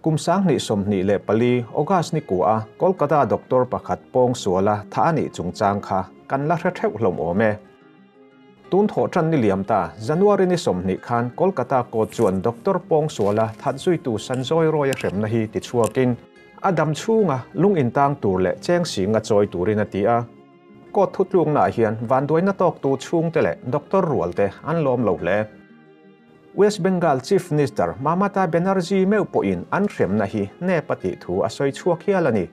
Kum 2024 August ni kua a Kolkata doctor pakhat pawng suala tha a nih chungchang kha kan la hre theuh hlawm awm e. Tun thawh tan ni liam ta January ni 20 khan Kolkata court chuan doctor pawng suala that zuitu Sanjoy Roy a hremna hi ti chhuakin a dam chhunga lung in tang tur leh cheng singa chawi turin a ti a. Court thu tlukna ah hian vanduaina tawk tu chhungte leh doctor rualte an lawm lo hle. West Bengal Chief Minister Mamata Banerjee meuh pawhin an hremna hi nep a tih thu a sawi chhuak hial a ni.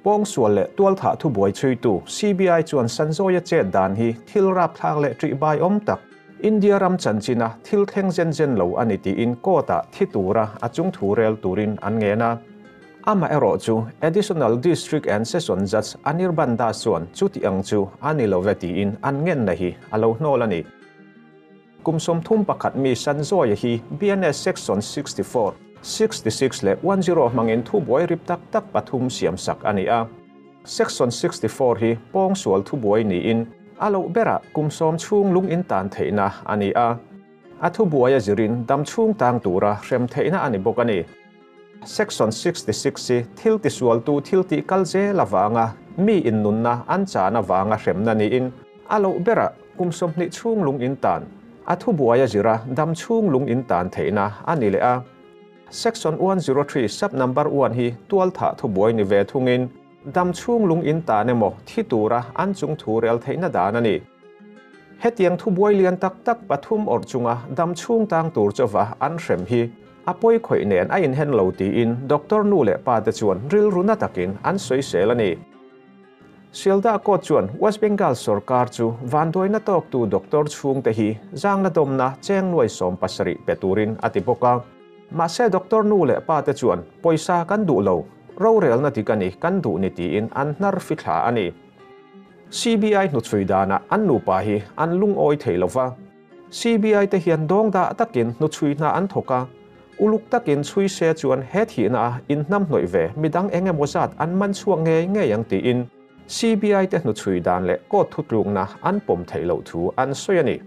Pawngsual leh tualthah thubuai chhuitu CBI chuan Sanjoy-a chet dan hi thil rapthlak leh ṭihbai awm tak, India ram chanchina thil thleng zen zen lo a ni tiin court-ah thi tura a chung thu rel turin an ngen a. Amaherawh chu Additional District and Session Judge Anirban Das chuan chuti ang chu a ni lo ve tiin an ngenna hi a lo hnawl a ni. Kum 31 mi Sanjoy-a hi BNS Section 64, 66 leh 10 hmangin thubuai rip tak tak pathum siam sak a ni a. Section 64 hi pawngsual thubuai niin a loh berah kum 10 chhung lung in tan theihna a ni a. A thubuai a zirin dam chhung tang tura hrem theihna a ni bawk a ni. Section 66 hi thil tisualtu thil tih kal zel avanga mi innunna an chan avanga hremna niin a loh berah kum 20 chhung lung in tan a thubuai a zira dam chhung lung in tan theihna a ni leh a. Section 103 sub number 1 hi tualthah thubuai ni ve thungin dam chhung lung in tan emaw thi tura an chung thu rel theihna dan a ni. Hetiang thubuai lian tak tak pathum awrh chunga dam chhung tang tur chawa an hrem hi a pawi khawih nen a inhen lo tiin doctor nu leh pa te chuan rilru na takin an sawi sel a ni. Sealdah court chuan West Bengal sarkar chu vanduaina tawk tu doctor chhung te hi zangna dawmna cheng nuai 17 pe turin a ti bawk a. Mahse doctor nu leh pa te chuan pawisa kan duh lo, rorelna dik a ni kan duh ni tiin an hnar fi thla a ni. CBI hnuchhui dana an nupa hi an lungawi thei lova. CBI te hian dawng dah takin hnuchhui hna an thawk a. Uluk takin chhui se chuan he thihna a in hnam hnawih ve midang eng emaw zat an man chhuak ngei ngei ang tiin CBI te hnuchhui dan leh court thu tlukna an pawm theih loh thu an sawi a ni.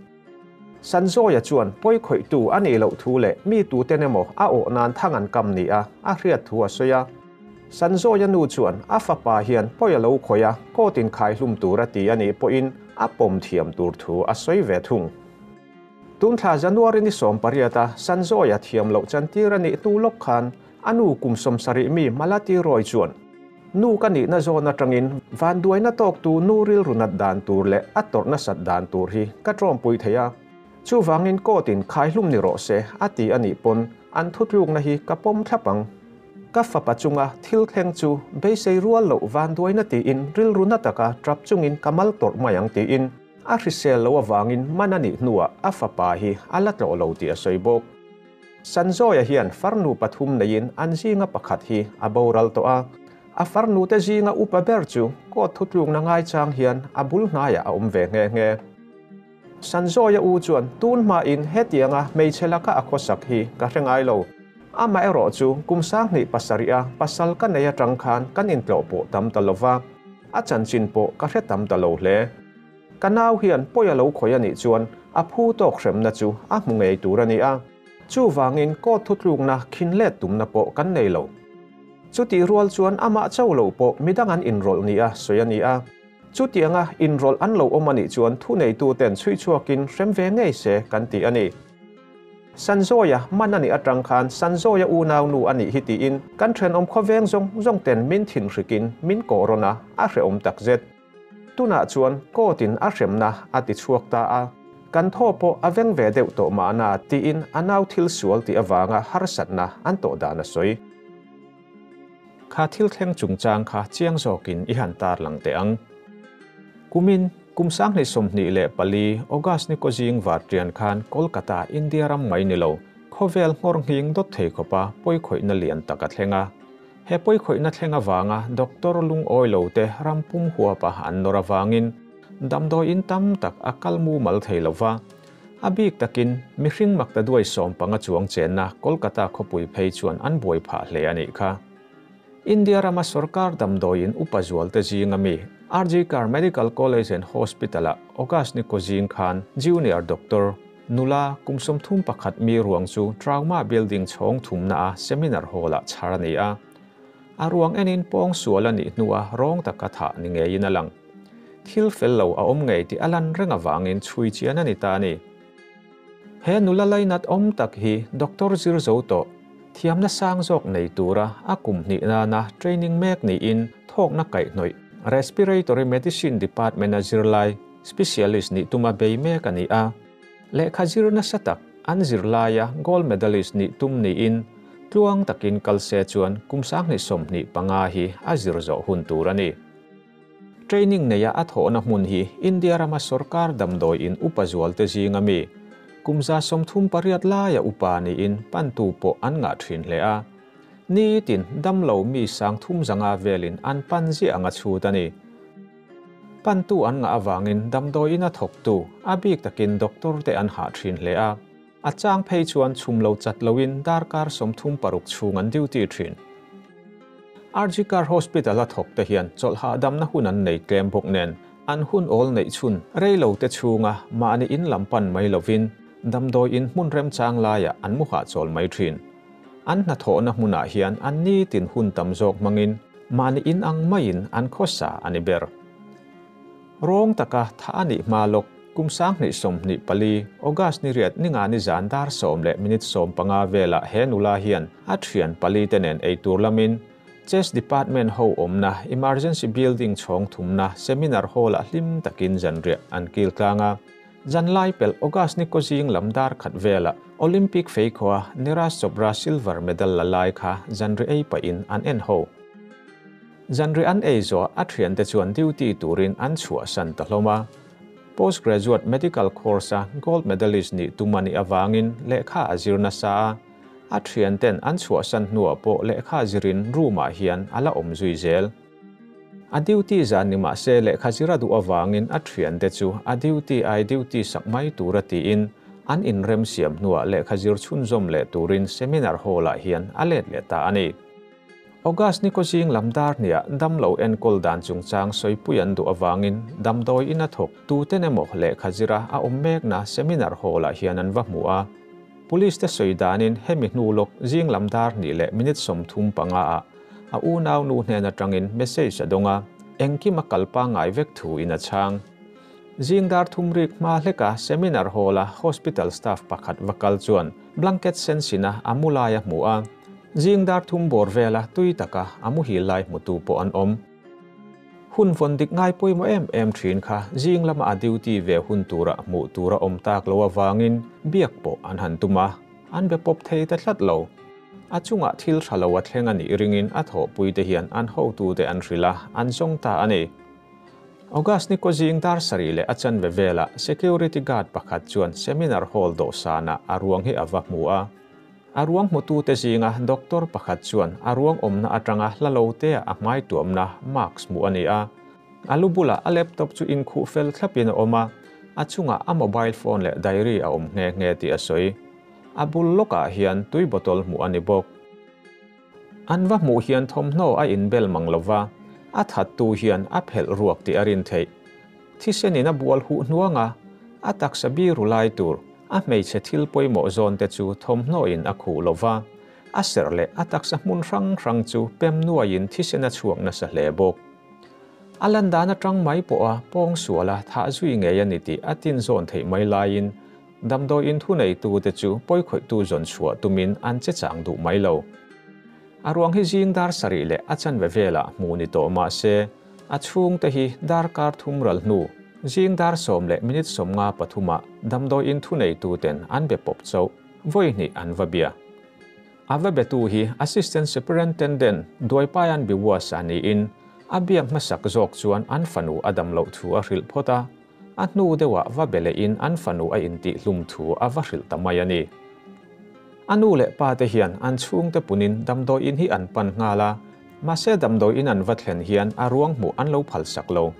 Sanjoy-a chuan pawi khawih tu a nih loh thu leh mi tu ten emaw a awh nan thang an kam ni a a hriat thu a sawi a. Sanjoy-a nu chuan a fapa hian pawi a lo khawih a court in khai hlum tur a ti a nih pawhin a pawm thiam tur thu a sawi ve thung. Tun thla January ni 18 a Sanjoy-a thiam loh chantir a nih hnu lawk khan a nu kum 70 mi Malati Roy chuan nu ka nih na zawn atangin vanduaina tawk tu nu rilru nat dan tur leh a tawrhna sat dan tur hi ka tawmpui thei a. Chu wangin court in khai hlum ni rawh se a ti a nih pawn an thutlukna hi ka pawm thlap ang. Ka fapa chunga thil thleng chu beisei rual loh vanduaina tiin rilru na taka tap chungin ka mal tawrh mai ang tiin a hrisel lo awangin man a nih hnuah a fapa hi a la tlawh lo tih a sawi bawk. Sanjoy-a hian farnu pathum neiin an zinga pakhat hi a boral tawh a. A farnu te zinga upa ber chu court thutlukna ngai chang hian a bul hnaiah a awm ve nghe nghe. Sanjoy-a u chuan tun hmain hetianga hmeichhe laka a khawsak hi ka hre ngai lo. Ama erawh chu kum 27 a pasal ka nei atang khan kan intlawh pawh tam ta lova. A chanchin pawh ka hre tam ta lo hle. Ka nau hian pawi a lo khawih a nih chuan a phu tawk hremna chu a hmu ngei tur a ni a. Chu wangin court thutlukna khin let tumna pawh kan nei lo. Chuti rual chuan amah chau lo pawh midang an inrawlh ni a sawi a ni a. Chutianga inrawlh an lo awm a nih chuan thu neitu ten chhui chhuakin hrem ve ngei se kan ti a ni. Sanjoy-a man a nih atang khan Sanjoy-a unau nu a nih hi tiin kan thenawm khawveng zawng zawng ten min thin hrikin min kawh rawn a a hreawm tak zet. Tunah chuan court in a hremna a ti chhuak ta a. Kan thaw pawh a veng ve deuh tawh mahna tiin a nau thil sual tih awanga harsatna an tawh dan a sawi. Kha thil thleng chungchang kha chiang zawkin i han tar lang teh ang. Kumin kum 2024 August ni ko zing var tian khan Kolkata India ram mai ni lo khawvel ngawr nghing dawt thei khawpa pawi khawihna lian tak a thlenga. He pawi khawihna thlenga wanga doctor lung awi lo te rampum huapa an nawr awangin damdawi in tam tak a kalmu mal thei lova. A bik takin mihring makta duai 15 chuang chenna Kolkata khawpui phei chuan an buai phah hle a nih kha. India rama sarkar damdawi in upa zual te zinga mi RG Kar Medical College and Hospital a August ni ko zing khan junior doctor Nula kum 31 mi ruang chu Trauma Building chhawng thumna a Seminar Hall-ah chhar a ni a. A ruang enin pawng sual a nih hnua rawng taka thah ni ngeiin a lang. Thil fel lo a awm ngei tih a lan reng avangin chhui chian a ni ta a ni. He nula lainat awm tak hi Doctor zir zo tawh, thiamna sang zawk nei tura a kum hnih nana training mek niin thawkna kaihhnawih Respiratory Medicine Department-a zirlai Specialist nih tuma bei mek a ni a. Lehkha zir nasa tak an zirlaia gold medalist nih tum niin tluang takin kal se chuan kum 2025 hi a zir zawh hun tur a ni. Training neia a thawhna hmun hi India rama sorkar damdawi in upa zualte zinga mi kum 38 laia upa niin pantu pawh an ngah thin hle a. Nitin damlo mi 350 velin an pan ziah anga chhut a ni. Pantu an ngah avangin damdawi in a thawktu a bik takin doctor te an hah thin hle a. A chang phei chuan chhum lo chat loin darkar 36 chhung an duty thin. RG Kar Hospital a thawk te hian chawlhah damna hun an nei tlem bawk nen an hun awl neih chhun reilo te chhunga mahni in lam pan mai lovin damdawi in hmun remchang laia an mu hah chawl mai thin. An hnathawhna hmunah hian an ni tin hun tam zawk hmangin mahni in ang maiin an khawsa a ni ber. Rawng taka tha a nih hma lawk kum 2024 August ni riat ninga ni zan dar 10:15 vela he nula hian a thian pali te nen eitur lamin Chess Department ho awmna Emergency Building chhawng thumna Seminar Hall-ah hlim takin zanriah an kil tlang a. Zanlai pel August ni kawzing lam dar khat vela Olympic feikhawa Neeraj Chopra silver medal la lai kha zanri ei pahin an en ho. Zanri an ei zawh a thian te chuan duty turin an chhuah san ta hlawm a. Postgraduate medical course-a gold medalist nih tum a nih avangin lehkha a zir nasa a. A thian ten an chhuah san hnuah pawh lehkha zirin room-ah hian a la awm zui zel. A duty zan ni mah se lehkha zira duh avangin a thian te chu a duty ai duty sak mai tura tiin an inrem siam hnuah lehkha zir chhunzawm leh turin seminar hall-ah hian a let leh ta a ni. August ni kawzing lam dar hniah damlo enkawl dan chungchang sawipui an duh avangin damdawi in a thawk tuten emaw lehkha zira a awm mekna seminar hall-ah hian an va hmu a. Police te sawi danin hemi hnu lawk zing lam dar 2:35 ah a unau nu hnen atangin message a dawng a, engkim a kalpa ngai vek thu in a chhang. Zing dar thum rik hma hleka seminar hall-a hospital staff pakhat va kal chuan blanket sen sina a mu lai a hmu a. Zing dar thum bawr vela tui taka a muhil lai hmutu pawh an awm. Hun vawn dik ngai pawimawh em em thin kha zing lama a duty ve hun tura hmuh tura awm tak lo awangin biak pawh an han tum a, an be pawp thei ta tlat lo. A chungah thil tha lo a thleng a nih ringin a thawhpui te hian an hotu te an hrilh a, an zawng ta a ni. August ni kawzing dar 7:15 vela security guard pakhat chuan seminar hall dawhsana a ruang hi a va hmu a. A ruang hmutu te zinga doctor pakhat chuan a ruang awmna atanga hlalo te a hmai tuamna mask hmu a ni a. A lu bulah a laptop chu in khuh fel thlapin a awm a, a chungah a mobile phone leh diary a awm nghe nghe tih a sawi. A bul lawkah hian tui bottle hmuh a ni bawk. An va hmuh hian thawmhnaw a inbel mang lova, a thattu hian a phelh ruak tih a rin theih. Thisenin a bual huh hnuanga, a taksa biru lai tur, a hmeichhe thil pawimawh zawn te chu thawmhnaw in a khuh lova, a serh leh a taksa hmun hrang hrang chu pem nuaiin thisen a chhuak nasa hle bawk. A lan dan atang mai pawh a pawng suala thah zui ngei a ni tih a tin zawn theih mai laiin damdawi in thu neitu te chu pawikhawihtu zawn chhuah tumin an che chang duh mai lo. A ruang hi zing dar 7:15 vela hmu ni tawh mah se a chhung te hi darkar thum ral hnu zing dar 10:53 ah damdawi in thu neitu ten an be pawp chauh vawi hnih an va bia. A va betu hi Assistant Superintendent Duaipayan Biwas a niin a biak hmasak zawk chuan an fanu a dam loh thu a hrilh phawt a, a hnu deuhah va be lehin an fanu a intih hlum thu a va hrilh ta mai a ni. A nu leh pa te hian an chhung te punin damdawi in hi an pan nghal a, mahse damdawi in an va thlen hian a ruang hmuh an lo phal sak lo.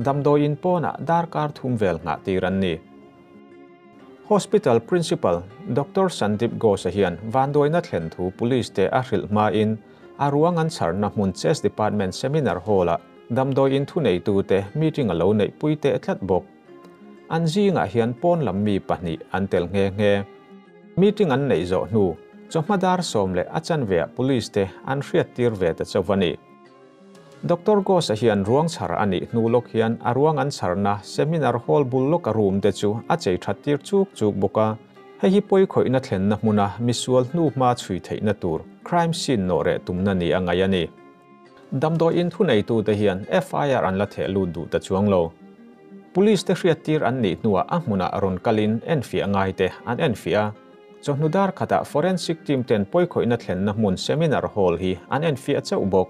Damdawi in pawnah darkar thum vel nghah tir an ni. Hospital Principal Dr. Sandeep Ghosh hian vanduaina thlen thu police te a hrilh hmain a ruang an chharna hmun Chess Department Seminar Hall-ah damdawi in thu neitu te meeting a lo neih pui te tlat bawk. An zingah hian pawn lam mi pahnih an tel nghe nghe. Meeting an neih zawh hnu, chawhma dar 10:15 ah police te an hriattir ve ta chauh a ni. Doctor Ghosh-a hian ruang chhar a nih hnu lawk hian a ruang an chharna seminar hall bul lawka room te chu a chei that tir chuk chuk bawk a. Hei hi pawi khawihna thlenna hmuna misual hnu hma chhui theihna tur crime scene nawh reh tumna ni a ngaih a ni. Damdawiin thuneitute hian FIR an la theh lut duh ta chuang lo. Police te hriattir an nih hnuah a hmunah rawn kalin enfiah ngai te an enfiah a. Chawhnu dar khatah forensic team ten pawikhawihna thlenna hmun seminar hall hi an enfiah chauh bawk.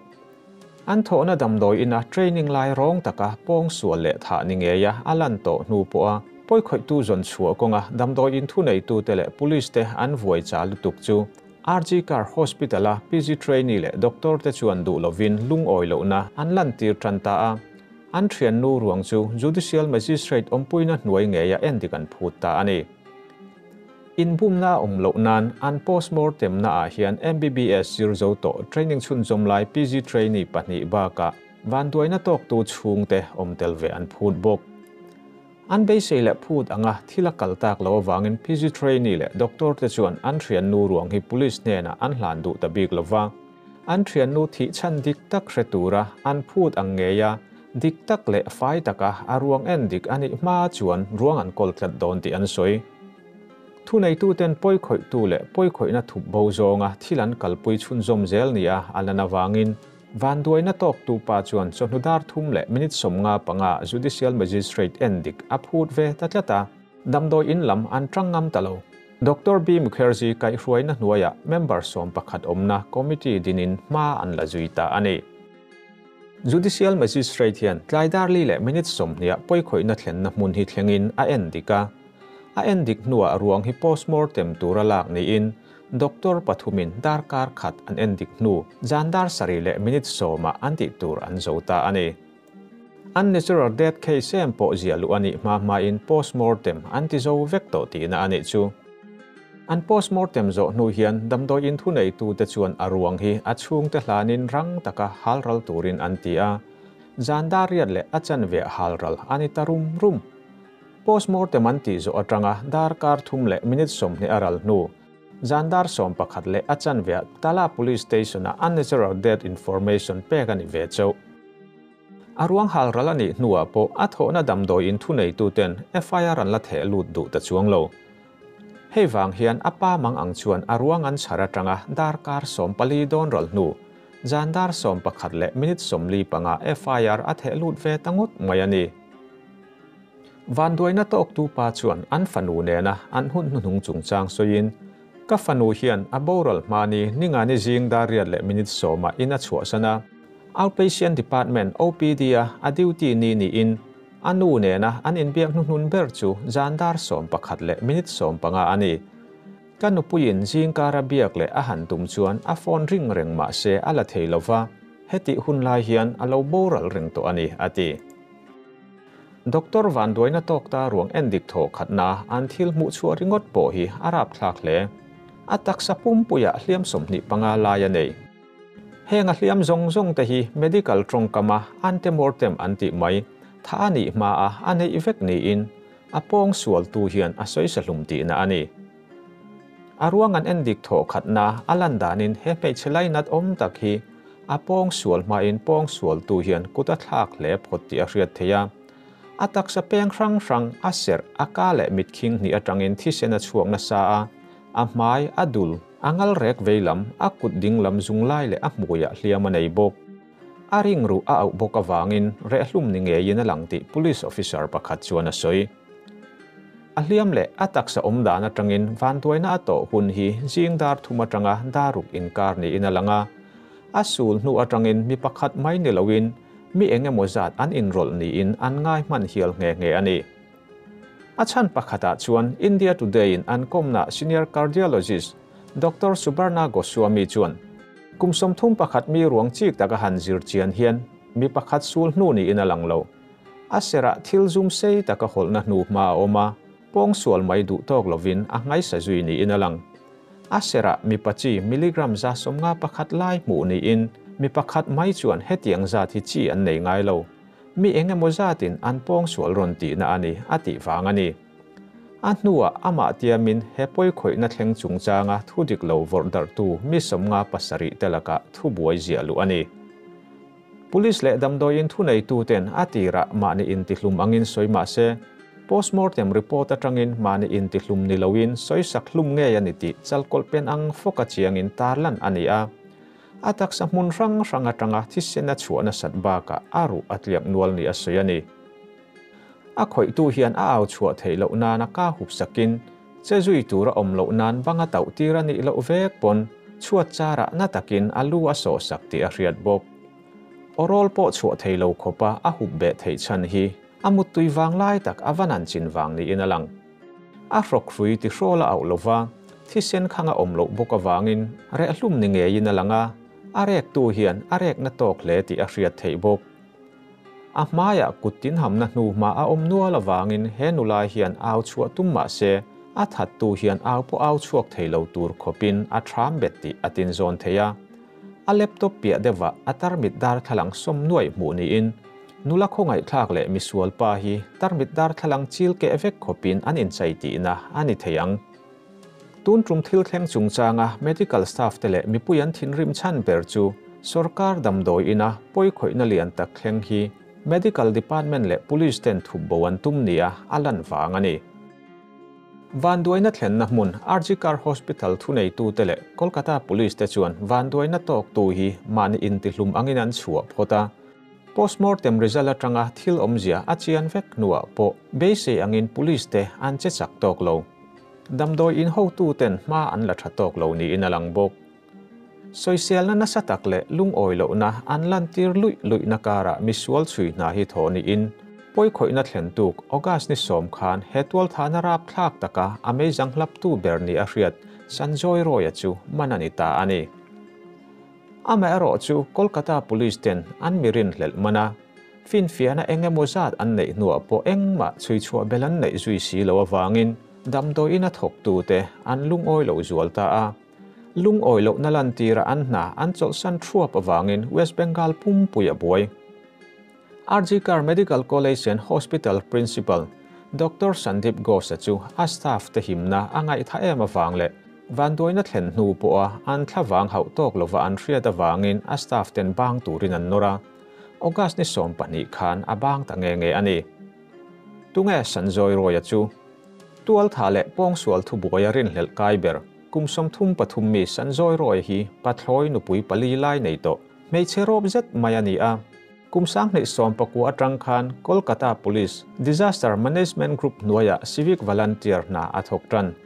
An thawhna damdawiina training lai rawng taka pawngsual leh thah ni ngeia a lan tawh hnu pawha pawikhawihtu zawn chhuah kawnga damdawiin thuneitute leh police te an vuai cha lutuk chu RG Kar Hospital-a PG trainee leh doctor te chuan duh lovin lungawi lohna an lantir tan ta a. An thiannu ruang chu Judicial Magistrate awmpuina hnuai ngeia endik an phut ta a ni. Inbumna a awm loh nan an postmortem naah hian MBBS zir zo tawh training chhunzawm lai PG trainee pahnih bakah vanduaina tawktu chhungte awm tel ve an phut bawk. An beisei leh phut anga thil a kal tak lo avangin PG trainee leh doctor te chuan an thiannu ruang hi police hnenah an hlan duh ta bik lova. An thiannu thih chhan dik tak hre tura an phut ang ngeia dik tak leh fai taka a ruang en dik a nih hma chuan ruang an kawl tlat dawn tih an sawi. Thuneituten pawikhawihtu leh pawikhawihna thup bo zawnga thil an kalpui chhunzawm zel nia a lan avangin Vanduaina tawktu pa chuan chawhnu dar 3:55 Judicial Magistrate en dik a phut ve ta tlat a. Damdawi in lam an tang ngam ta lo. Doctor B Mukherjee kaihhruaina hnuaiah member 11 awmna committee dinin hma an la zui ta a ni. Judicial Magistrate hian tlai dar 4:20 pawikhawihna thlenna hmun hi thlengin a en dik a. A en dik hnuah ruang hi postmortem tura lak niin Doctor pathumin dar kar khat an en dik hnu zan dar 7:10 an tih tur an zo ta a ni. Unnatural death case em pawh zia lu a nih hma hmain postmortem an ti zo vek tawh tihna a nih chu. An postmortem zawh hnu hian damdawiin thuneitute chuan a ruang hi a chhungte hlanin rang taka halral turin an ti a. Zan dar 8:15 halral a ni ta rum rum. Postmortem an tih zawh atanga dar kar 3:20 a ral hnu. Zan dar 11:15 Tala Police Station-a unnatural death information pek a ni ve chauh. A ruang halral a nih hnuah pawh a thawhna damdawiin thuneituten FIR an la theh lut duh ta chuang lo. Hei vang hian a pa mang ang chuan a ruang an chhar atanga dar kar 14 dawn ral hnu. Zan dar 11:45 FIR a theh lut ve ta ngawt mai a ni. Vanduaina tawktu pa chuan an fanu nena an hun hnuhnung chungchang sawiin ka fanu hian a boral hmani ningani zing dar 8:10 in a chhuahsan a. Outpatient Department OPD a a duty ni niin a nu nena an inbiak hnuhnun ber chu zan dar 11:15 a ni. Ka nupuiin zing kara biak leh a han tum chuan a phone ring reng mah se a la thei lova heti hun lai hian a lo boral reng tawh a ni a ti. Doctor Vanduaina tawkta ruang en dik thaw khatna an thil hmuh chhuah ringawt pawh hi a rap thlak hle. A taksa pumpuiah hliam 25 lai a nei. Heng a hliam zawng zawng te hi medical tawngkama antemortem an tih mai tha a nih hma a a neih vek niin a pawng sual tu hian a sawi sahlum tihna a ni. A ruang an en dik thaw khatna a lan danin he hmeichhe lainat awm tak hi a pawng sual hmain pawng sual tu hian kut a thlak hle phawt tih a hriat thei a. A taksa peng hrang hrang a serh a ka leh mit khing hnih atangin thisen a chhuak nasa a. A hmai a dul a ngal rek veilam a kut ding lam zung lai leh a hmuiah hliam a nei bawk. A ring ru a auh bawk awangin rehlum ni ngeiin a lang tih police officer pakhat chuan a sawi. A hliam leh a taksa awm dan atangin vanduaina a tawh hun hi zing dar 3 atanga daruk inkar niin a lang a. A sul hnu atangin mi pakhat mai ni loin mi engemaw zat an inrawlh niin an ngai hman hial nge nge a ni. A chhan pakhatah chuan India Today in an kawmna senior cardiologist Dr. Subarna Goswami chuan kum 31 mi ruang chik taka han zir chian hian mi pakhat sul hnu niin a lang lo. A serah thil zum sei taka hawlhna hnu hma a awm a, pawng sual mai duh tawk lovin a ngai sa zui niin a lang. A serah mi pachi milligram 151 lai hmuh niin mi pakhat mai chuan hetiang zat hi chi an nei ngai lo. mi eng emaw zatin an pawngsual rawn tihna a ni, a tih vang a ni. A hnuah amah tiamin he pawikhawihna thleng chungchanga thu dik lo vawrh darhtu mi 57 te lakah thubuai ziah luh a ni. Police leh damdawiin thuneituten a tirah mahni intihlum angin sawi mah se, postmortem report atangin mahni intihlum ni loin sawisak hlum ngei a ni tih chalkawlh pen ang fawka chiangin tarlan a ni a. A taksa hmun hrang hrang atanga thisen a chhuah nasat bakah a ruh a tliak nual ni a sawi a ni. A khawihtu hian a au chhuah theih loh nana ka hup sakin, che zui tura awm loh nan banga tauh tir a nih loh vek pawn chhuat charah na takin a lu a sawh sak tih a hriat bawk. Awrawl pawh chhuah thei lo khawpa a hup beh theih chhan hi a muttui vang lai tak a van an chin vang niin a lang. A hrawk hrui ti hrawl a auh lova, thisen khang a awm loh bawk avangin reh hlum ni ngeiin a lang a, a rektu hian a rekna tawk hle tih a hriat theih bawk. A hmaiah kut tin hamna hnu hma a awm nual avangin he nula hian au chhuah tum mah se, a thattu hian au pawh au chhuak thei lo tur khawpin a thram bet tih a tin zawn thei a. A laptop piah deuhah a tarmit darthlalang sawm nuaih hmuh niin, nula khawngaihthlak leh misual pa hi tarmit darthlalang chil keh vek khawpin an inchei tihna a ni thei ang. Tun tum thil thleng chungchanga medical staff te leh mipui an thinrim chhan ber chu sorkar damdawi ina pawikhawihna lian tak thleng hi medical department leh police ten thup bo an tum nia a lan vang a ni. Vanduaina thlenna hmun RG Kar Hospital thuneitute leh Kolkata Police te chuan vanduaina tawktu hi mahni intihlum angin an chhuah phawt a. Postmortem result atanga thil awmzia a chian vek hnuah pawh beisei angin police te an che chak tawk lo. Damdawi in hotu ten hma an la tha tawk lo niin a lang bawk. Sawiselna nasa tak leh lungawi lohna an lantir luih luihna karah misual chhui hna hi thaw niin pawikhawihna thlen tuk August ni 10 khan he tualthahna rapthlak taka a meizang hlaptu ber ni a hriat Sanjoy Roy-a chu man a ni ta a ni. Amaherawh chu Kolkata Police ten an mirin hlelh mana finfiahna eng emaw zat an neih hnuah pawh engmah chhui chhuah bel an neih zui si lo awangin damdawiin a thawktu te an lungawi lo zual ta a. Lungawi lohna lantira an hna an chawlhsan thuap awangin West Bengal pumpui a buai. RG Kar Medical College and Hospital Principal Dr. Sandeep Ghosh chu a staff te himna a ngaihtha em awang leh vanduaina thlen hnu pawha an thlavang hauh tawk lova an hriat awangin a staff ten bang turin an nawr a. August ni 12 khan a bang ta nge nge a ni. Tunge Sanjoy Roy-a chu tualtha leh pawngsual thubuai a rinhlelh kai ber kum 33 mi Sanjoy Roy hi pathlawi nupui pali lai nei tawh hmeichhe rawp zet mai a ni a. Kum 2019 atang khan Kolkata Police Disaster Management Group hnuaiah Civic Volunteer hna a thawk tan.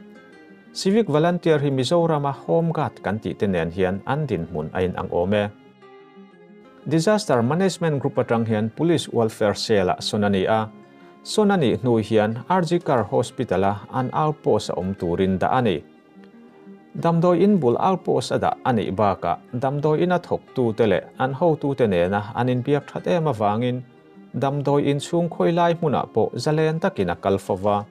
Civic Volunteer hi Mizorama Home Guard kan tih te nen hian an dinhmun a inang awm e. Disaster Management Group atang hian Police Welfare Cell-ah sawn a ni a. Sawn a nih hnu hian RG Kar Hospital-a an outpost a awm turin dah a ni. Damdawi in bul outpost a dah a nih bakah damdawi in a thawktu te leh an hotu te nena an inbiak that em awangin damdawi in chhung khawi lai hmunah pawh zalen takin a kal fova.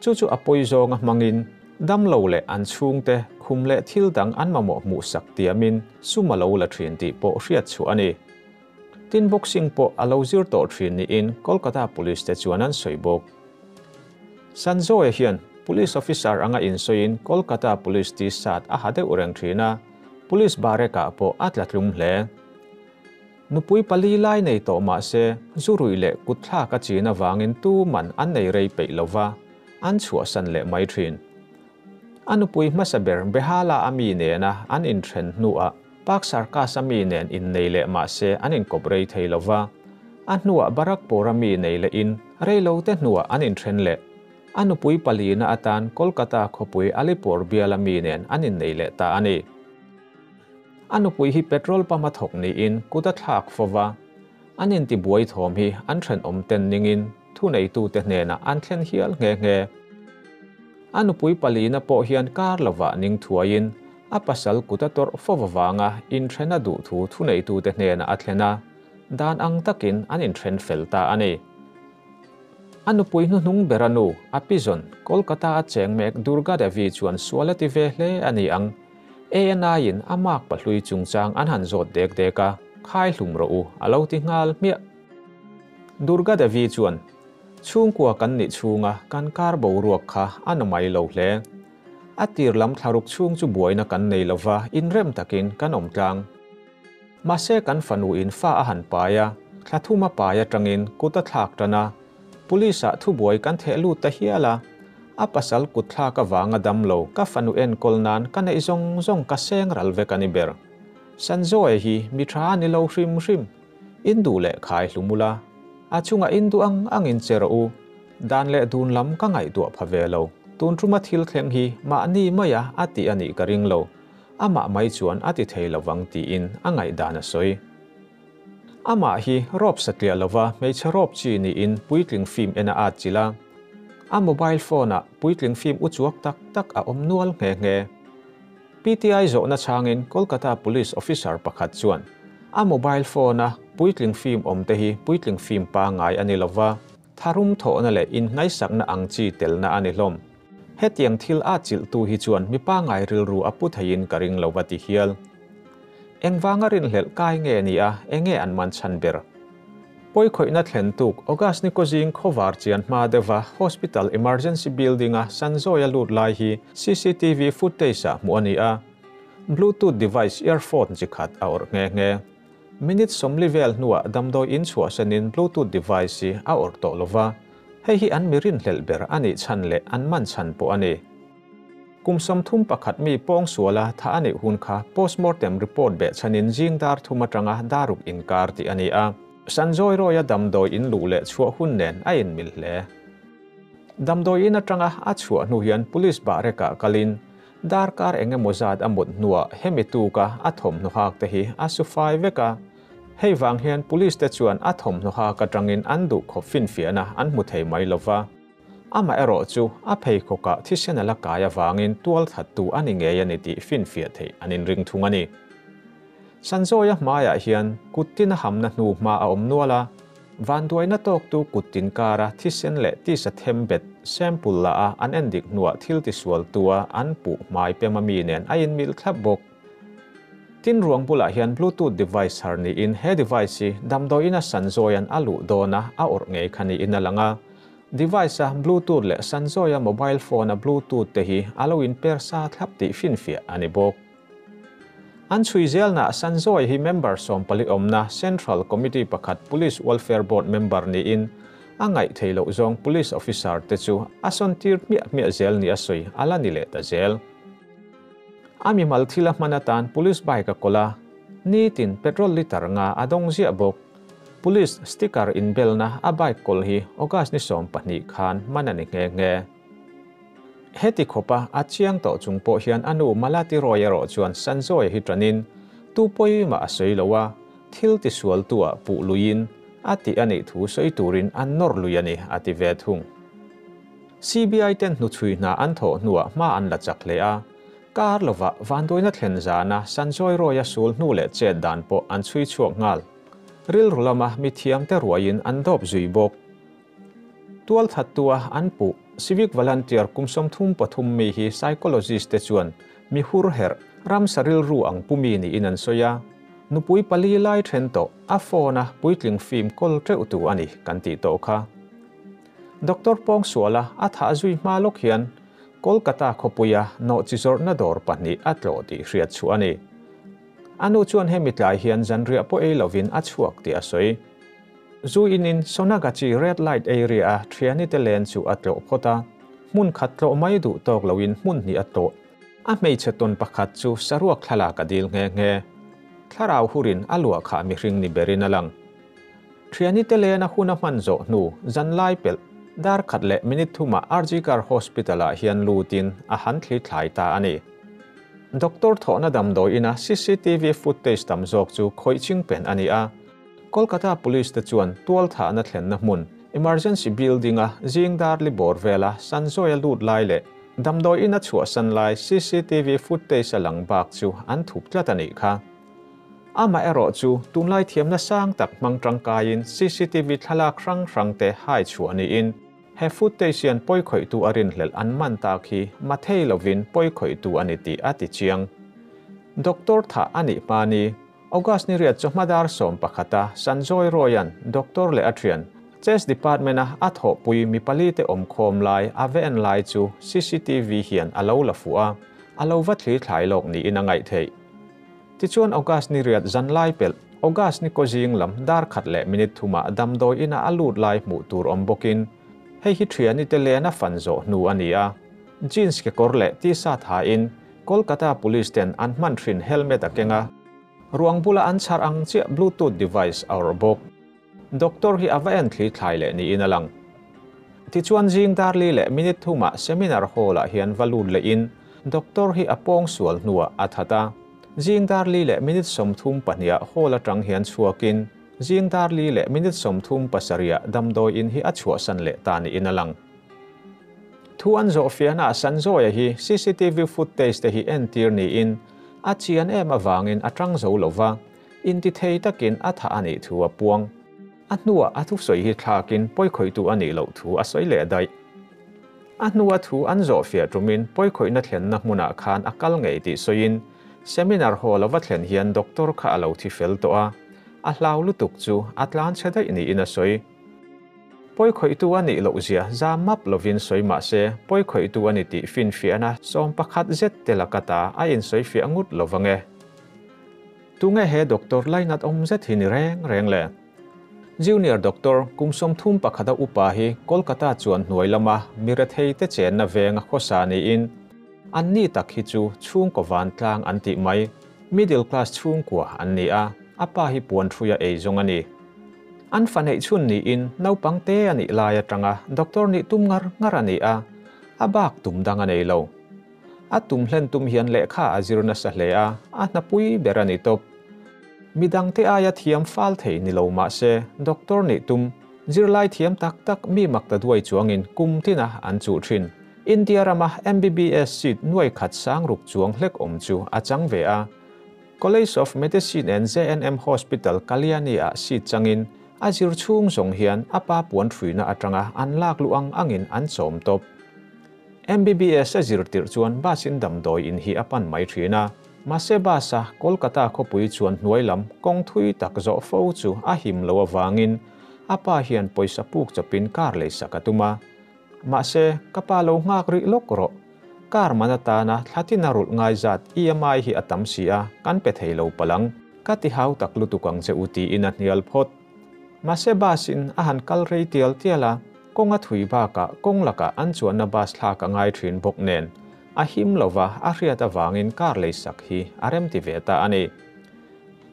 Chu chu a pawi zawnga hmangin damlo leh an chhung te khum leh thil dang an mamawh hmuh sak tiamin sum a lo la thin tih pawh hriat chu a ni. Tin boxing pawh a lo zir tawh thin niin Kolkata Police te chuan an sawi bawk. Sanjoy hian police officer anga insawiin Kolkata Police T-shirt a ha deuh reng thin a, police barekah pawh a tla tlum hle. Nupui pali lai nei tawh mah se zurui leh kutthlak a chin awangin tu man an nei rei peih lova, an chhuahsan leh mai thin. A nupui hmasa ber Behala a mi nena an inthen hnuah Pak Sarkas a mi nen innei leh mah se an inkawp rei thei lova. A hnuah Barakpur a mi nei leh in rei lo te hnuah an inthen leh. A nupui palina atan Kolkata khawpui Alipur bial a mi nen an innei leh ta a ni. A nupui hi petrol pump a thawk niin kut a thlak fova. An intibuai thawm hi an then awm ten ningin thuneitu te hnenah an thlen hial nge nge. A nupui palina pawh hian kar lova ning thuaiin a pasal kut a tawrh fova wanga inthen a duh thu thuneitu te hnenah a thlen a, dan ang takin an inthen fel ta a ni. A nupui hnuhnung ber a nu, a pizon, Kolkata a cheng mek Durga Devi chuan sual a ti ve hle a ni ang. ANI in a mak pahlui chungchang an han zawt dek dek a, khai hlum rawh u, a lo ti nghal hmiah. Durga Devi chuan, Chhungkua kan nih chhunga kan kar boruak kha a namai lo hle. A tir lam thlaruk chhung chu buaina kan nei lova, inrem takin kan awm tlang. Mahse kan fanu in fa a han pai a, thla thum a pai atangin kut a thlak tan a, Police ah thubuai kan theh lut ta hial a. A pasal kut thlak avanga dam lo ka fanu enkawl nan ka neih zawng zawng ka seng ral vek a ni ber. Sanjoe hi mi tha a ni lo hrim hrim. In duh leh khai hlum ula, a chungah in duh ang angin che rawh u. Dan leh dun lam ka ngaihtuah pha ve lo. Tun tuma thil thleng hi mahni maia a tih a nih ka ring lo. Amah mai chuan a ti thei lovang tiin a ngaihdan a sawi. Amah hi rawp satliah lova hmeichhe rawp chi niin puitling film en a at chilh a. A mobile phone-ah puitling film uchuak tak tak a awm nual nghe nghe. PTI zawhna chhangin Kolkata Police officer pakhat chuan a mobile phone-a puitling film awmte hi puitling film pangngai a ni lova, tharum thawhna leh inngaisakna ang chi telna a ni hlawm. Hetiang thil a chilhtu hi chuan mi pangngai rilru a pu theiin ka ring lo va ti hial. Engvanga rinhlelh kai nge ni a, enge an man chhan ber? Pawikhawihna thlen tuk August ni kawzing khawvar chian hma deuhva Hospital Emergency Building-a Sanjoy-a lut lai hi CCTV footage-ah hmuh a ni a, Bluetooth device earphone chi khat a awrh nghe nghe. Minute 40 vel hnuah damdawi in chhuahsanin Bluetooth device hi a awrh tawh lova, hei hi an mi rinhlelh ber a nih chhan leh an man chhan pawh a ni. Kum 31 mi pawng suala tha a neih hun kha postmortem report beh chhanin zing dar thum atanga daruk inkar tih a ni a. Sanjoy Roy-a damdawi in luh leh chhuah hun nen a inmil hle. Damdawi in atanga a chhuah hnu hian police bahrekah kalin darkar eng emaw zat a mut hnuah hemi tuka a thawmhnaw hak te hi a su fai vek a. Hei vang hian police te chuan a thawmhnaw hak atangin an duhkhawp finfiahna an hmu thei mai lova. Amaherawh chu a pheikhawkah thisen a la kai avangin tual thattu a ni ngei a ni tih finfiah theih an inring thung a ni. Sanjoy-a hmaiah hian kut tin a hamna hnu hma a awm nual a, vanduaina tawktu kut tin kara thisen leh tisa them bet sample la a an endik hnuah thil tisualtua an puh hmai pema mi nen a inmil thlap bawk. Tin ruang bulah hian Bluetooth device har niin he device hi damdawiin a Sanjoy-a'n a luh dawna a awrh ngei kha niin a lang a. Device-a Bluetooth leh Sanjoy-a mobile phone-a Bluetooth te hi a lo inper sa thlap tih finfiah a ni bawk. An chhui zelna Sanjoy hi member 14 awmna Central Committee pakhat Police Welfare Board member niin a ngaih theih loh zawng police officer te chu a sawn tir hmiah hmiah zel ni a sawi a la ni leh ta zel. A mimal thil a hman atan police bike a kawl a, nitin petrol litre nga a dawng ziah bawk. Police sticker inbelna a bike kawl hi August ni 12 khan man a ni nghe nghe. Heti khawpa a chiang tawh chung pawh hian a nu Malati Roy erawh chuan Sanjoy hi tanin tu pawimah a sawi lo a, thil tisual tuah puh luiin a tih a nih thu sawi turin an nawr lui a ni a ti ve thung. CBI ten hnuchhui hna an thawh hnuah hma an la chak hle a, kar lova vanduaina thlen zana Sanjoy Roy-a sul hnu leh chet dan pawh an chhui chhuak nghal. Rilru lama mi thiam te ruaiin an dawp zui bawk. Tual thattua an puh civic volunteer kum 33 mi hi psychologist te chuan mi hur herh ramsa rilru ang pu mi niin an sawi a. Nupui pali lai then tawh a phone a puitling film kawl teuh tu a ni kan tih tawh kha. Doctor Pawng Suala a thah zui hma lawk hian Kolkata khawpuia nawh chi zawrhna dawr pahnih a tlawh tih hriat chu a ni. A nu chuan hemi tlai hian zanriah pawh ei lovin a chhuak tih a sawi. Zu inin Sonagachi red light area a thiani te len chu a tlawh phawt a, hmun khat tlawh mai duh tawk loin hmun hnih a tlawh. A hmeichhe tawn pakhat chu saruak thlalak a dil nghe nghe. Thlarau hurin a luah khah mihring ni berin a lang. Thiani te len a hun a hman zawh hnu zan lai pelh dar khat leh minute thuma RG Kar Hospital-ah hian lutin a han thli thlai ta a ni. Doctor thawhna damdawiin a CCTV footage tam zawk chu khawih ching pen a ni a. Kolkata Police te chuan tual thahna thlenna hmun emergency building-a zing dar li bawr vela Sanjoy-a lut lai leh damdawiin a chhuahsan lai CCTV footage a lang bak chu an thup tlat a nih kha. Amaherawh chu tunlai thiamna sang tak hmang tangkaiin CCTV thlalak hrang hrang te hai chhuah niin he footage hian pawikhawihtu a rinhlelh an man tak hi mathei lovin pawikhawihtu a ni tih a ti chiang. Doctor thah a nih hma ni August ni riat chawhma dar 11 a Sanjoy Roy-a'n doctor leh a thian. Chess department-a a thawhpui mi palite awm khawm lai a va en lai chu cctv hian a lo la fuh a, a lo va thli thlai lawk niin a ngaih theih. Tichuan August ni riat zan lai pelh, August ni kaw zing lam dar khat leh minute thumah damdawi ina a lut lai hmuh tur awm bawkin hei hi thiani te len a fan zawh hnu a ni a. Jeans kekawr leh t-shirt hain Kolkata Police ten an hman thin helmet a keng a, ruang bula an chhar ang chiah bluetooth device a awrh bawk. Doctor hi a va en thli thlai leh niin a lang. Tichuan zing dar li leh minute thumah seminar hall ah hian va lut lehin doctor hi a pawng sual hnuah a that a. Zing dar li leh minute 32 ah hall atang hian chhuakin zing dar li leh minute 37 ah damdawi in hi a chhuahsan leh ta niin a lang. Thu an zawh fiahna ah Sanjoy-a hi cctv footage te hi entir niin a chian em avangin a tang zo lova. Intithei takin a thah a nih thu a puang. A hnuah a thusawi hi thlakin pawikhawihtu a nih loh thu a sawi leh daih. A hnua thu an zawhfiah tumin pawikhawihna thlenna hmunah khan a kal ngei tih sawiin seminar hall a va thlen hian doctor kha a lo thi fel tawh a, a hlau lutuk chu a tlan chhe daih niin a sawi. Pawikhawihtu a nih loh zia za map lovin sawi mah se pawikhawihtu a ni tih finfiahna 11 zet te laka ta a insawifiah ngut lovang e. Tunge he doctor lainat awm zet hi ni reng reng le? Junior doctor kum 31 a upa hi Kolkata chuan hnuai lama mi rethei te chenna venga khawsa niin an ni tak hi chu chhungkaw van tlang an tih mai, middle class chhungkua an ni a, a pa hi puan thuia ei zawng a ni. An fa neih chhun niin naupang te a nih lai atanga doctor nih tum ngar ngar a ni a, a bak tum dang a nei lo. A tum hlen tum hian lehkha a zir nasa hle a, a hnapui ber a ni tawp. Midang te aia thiam fal thei ni lo mah se, doctor nih tum, zirlai thiam tak tak mi mak ta duai chuangin kum tina an chuh thin. India rama MBBS seat nuai khat sang ruk chuang hlek awm chu a chang ve a. College of Medicine and JNM Hospital Kalyani ah seat changin a zir chhung zawng hian a pa puan hruina atanga an lak luh ang angin an chawm tawp. MBBS a zir tirh chuan bus in damdawi in hi a pan mai thin a, mahse bus a Kolkata khawpui chuan hnuai lam kawng thui tak zawh fo chu a him lo avangin a pa hian pawisa puk chawpin car lei sak a tum a. Mahse, ka pa lo nghak rih lawk rawh. Car man atana thlatin a rulh ngai zat EMI hi a tam si a, kan pe thei lo palang. Ka ti hau tak lutuk ang che u tiin a hnial phawt. Mahse bus in a han kal rei tial tial a, kawng a thui bakah kawng lakah an chuanna bus thlak a ngai thin bawk nen, a him lova a hriat avangin car lei sak hi a remti ve ta a ni.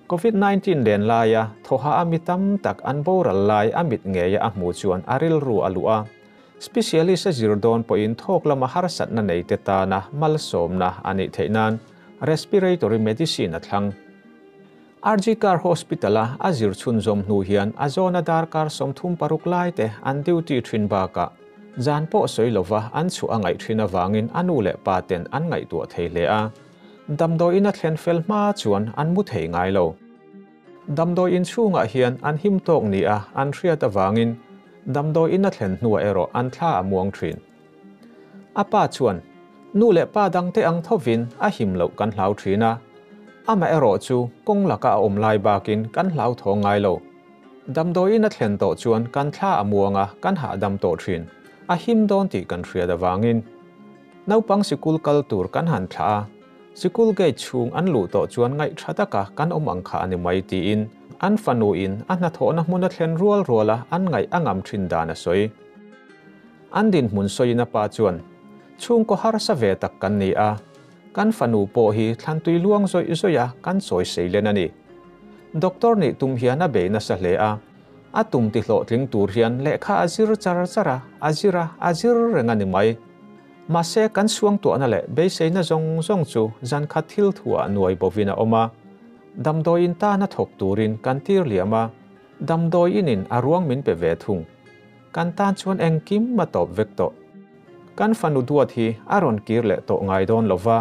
Covid 19 len laia thawha a mi tam tak an boral lai a mit ngeia a hmuh chuan a rilru a luh a. Specialist a zir dawn pawhin thawk lama harsatna nei te tana malsawmna a nih theih nan respiratory medicine a thlang. RG Kar Hospital a a zir chhunzawm hnu hian a zawna darkar 36 lai te an duty thin bakah zan pawh sawi lova an chhuah a ngaih thin avangin a nu leh pa ten an ngaihtuah thei hle a. Damdawi in a thlen fel hma chuan an mu thei ngai lo. Damdawi in chhungah hian an him tawk ni a an hriat avangin damdawi in a thlen hnuah erawh an thla a muang thin. A pa chuan nu leh pa dang te ang thovin a him loh kan hlau thin a. Ama erawh chu kawng laka a awm lai bakin kan hlau thaw ngai lo. Damdawi in a thlen tawh chuan kan thla a muang a kan hahdam tawh thin. A him dawn tih kan hriat avangin. Naupang sikul kal tur kan han thla a. Sikul gate chhung an luh tawh chuan ngaih tha taka kan awm ang kha a ni mai tiin an fanu in a hnathawhna hmun a thlen rual rual a an ngaih a ngam thin dan a sawi. An din hmun sawiin a pa chuan chhungkaw harsa ve tak kan ni a. Kan fanu pawh hi thlantui luang zawih zawih a kan sawi seilen a ni. Doctor nih tum hian a bei nasa hle a. A tum ti hlawhtling tur hian lehkha a zir char char a, a zir a, a zir reng a ni mai. Mahse kan suang tuahna leh beiseina zawng zawng chu zan khat thil thuah nuai bovin a awm a. Damdawi in tana thawk turin kan tir liam a, damdawi inin a ruang min pe ve thung. Kan tan chuan engkim a tawp vek tawh. Kan fanu duat hi a rawn kir leh tawh ngai dawn lova,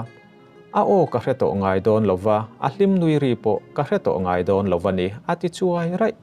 a aw ka hre tawh ngai dawn lova, a hlim nui ri pawh ka hre tawh ngai dawn lova ni a ti chuai raih.